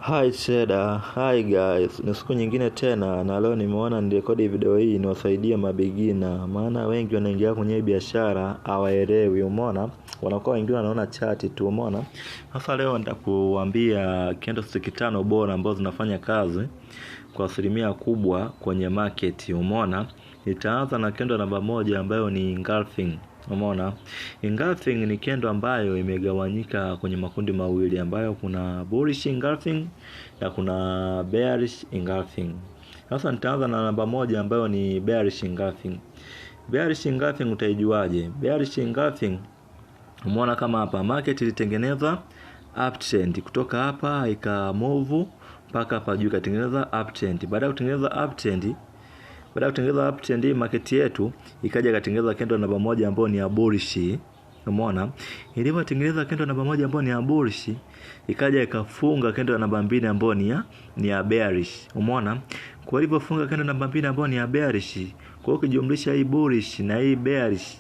Hi trader, hi guys, ni siku nyingine tena na leo nimeona nirekodi video hii niwasaidie mabigina, maana wengi wanaingia kwenye biashara hawaelewi, umeona? Wanakuwa wengine wanaona chati tu, umeona? Sasa leo nitakuambia candlestick 5 bora ambazo zinafanya kazi kwa asilimia kubwa kwenye market, umeona? Nitaanza na candle namba 1 ambayo ni engulfing. Umeona? Engulfing ni candle ambayo imegawanyika kwenye makundi mawili, ambayo kuna bullish engulfing na kuna bearish engulfing. Sasa nitaanza na namba 1 ambayo ni bearish engulfing. Bearish engulfing utaijuaje? Bearish engulfing, umeona kama hapa market ilitengeneza uptrend kutoka hapa ika move mpaka hapa juu ikatengeneza uptrend. Baada ya kutengeneza uptrend, market yetu ikaja ikatengeneza candle namba 1 ambayo ni ya bullish. Umeona? Ilipotengeneza candle namba 1 ambayo ni ya bullish, ikaja ikafunga candle namba 2 ambayo ni ya bearish. Umeona? Kwa ilivyofunga candle namba 2 ambayo ni ya bearish, kwa hiyo ukijumlisha hii bullish na hii bearish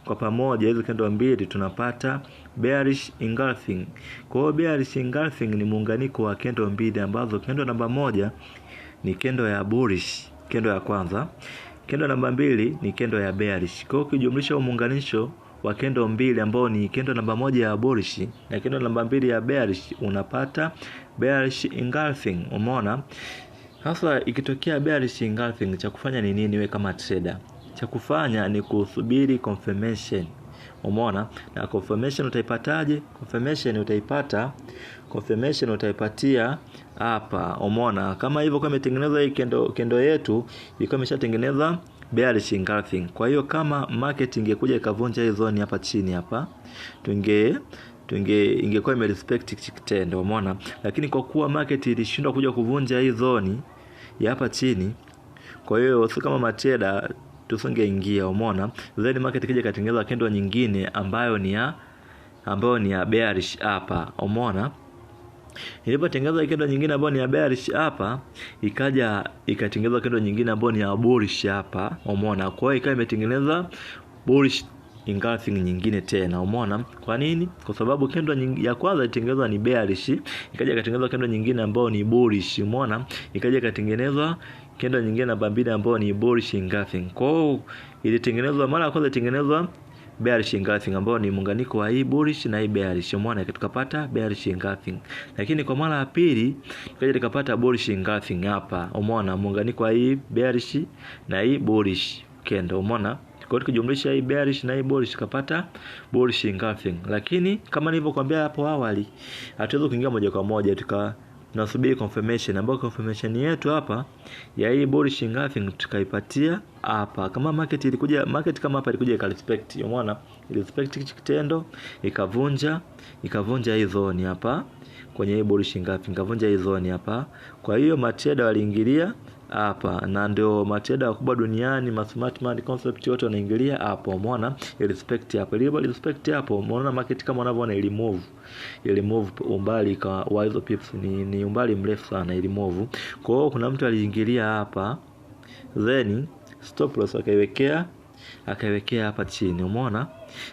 kwa pamoja, hizo candle mbili tunapata bearish engulfing. Kwa hiyo bearish engulfing ni muunganiko wa candle mbili ambazo candle namba 1 ni candle ya bullish, candle ya kwanza, candle namba 2 ni candle ya bearish. Kwa hiyo ukijumlisha muunganisho wa candle mbili ambao ni candle namba 1 ya bullish na candle namba 2 ya bearish, unapata bearish engulfing. Umeona? Sasa ikitokea bearish engulfing, cha kufanya ni nini wewe kama trader? Cha kufanya ni kusubiri confirmation. Umeona? Na confirmation utaipataje? Confirmation utaipatia hapa. Umeona? Kama hivyo kwa imetengeneza hii candle yetu ilikuwa imeshatengeneza bearish engulfing. Kwa hiyo kama market ingekuja ikavunja hii zone hapa chini hapa, tunge ingekuwa imerespect kitendo, umeona? Lakini kwa kuwa market ilishindwa kuja kuvunja hii zone ya hapa chini, kwa hiyo sio kama matrader tusingeingia, umeona? Then market ikija ikatengeneza candle nyingine ambayo ni ya bearish hapa, umeona? Ilipotengeneza candle nyingine ambayo ni ya bearish hapa, ikaja ikatengeneza candle nyingine ambayo ni ya bullish hapa, umeona? Kwa hiyo ikawa imetengeneza bullish engulfing nyingine tena, umeona? Kwa nini? Kwa sababu candle ya kwanza ilitengenezwa ni bearish, ikaja ikatengenezwa candle nyingine ambayo ni bullish, umeona? Ikaja ikatengenezwa candle nyingine namba 2 ambayo ni bullish engulfing. Kwa hiyo ilitengenezwa mara ya kwanza ilitengenezwa bearish engulfing ambayo ni muunganiko wa hii bullish na hii bearish, umeona? Tukapata bearish engulfing. Lakini kwa mara ya pili tukaja tukapata bullish engulfing hapa, umeona? Muunganiko wa hii bearish na hii bullish candle, umeona? Kwa hiyo tukijumlisha hii bearish na hii bullish tukapata bullish engulfing. Lakini kama nilivyokuambia hapo awali, hatuwezi kuingia moja kwa moja, tunasubiri confirmation, ambayo confirmation yetu hapa ya hii bullish engulfing tukaipatia hapa. Kama market ilikuja, market kama hapa ilikuja ikarespect, umeona? Irespect hichi kitendo, ikavunja hii zone hapa kwenye hii bullish engulfing, ikavunja hii zone hapa. Kwa hiyo matrader waliingilia hapa, na ndio matrader wakubwa duniani, ma smart money concept yote wanaingilia hapo, umeona? Respect hapo, ile respect hapo, umeona market kama unavyoona ili move umbali kwa hizo pips ni umbali mrefu sana ili move. Kwa hiyo kuna mtu aliingilia hapa, then stop loss akaiwekea hapa chini, umeona?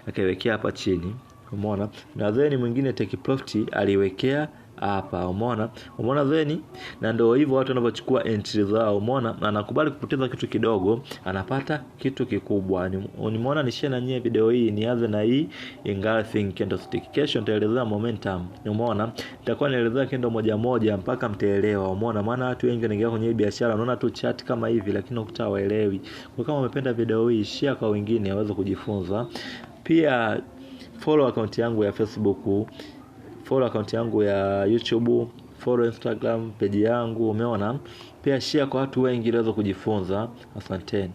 Akaiwekea hapa chini, umeona? Na then mwingine take profit aliwekea hapa, umeona? Umeona then? Na ndio hivyo watu wanapochukua entry zao, umeona? Anakubali kupoteza kitu kidogo, anapata kitu kikubwa. Nimeona ni share na nyie video hii, nianze na hii engulfing candlestick. Kesho nitaelezea momentum, umeona? Nitakuwa naelezea candle moja moja mpaka mtaelewa, umeona? Maana watu wengi wanaingia kwenye hii biashara wanaona tu chart kama hivi, lakini ukuta hawaelewi. Kwa kama umependa video hii, share kwa wengine waweze kujifunza. Pia follow account yangu ya Facebook, follow account yangu ya YouTube, follow Instagram page yangu, umeona? Pia share kwa watu wengi ili waweze kujifunza. Asanteni.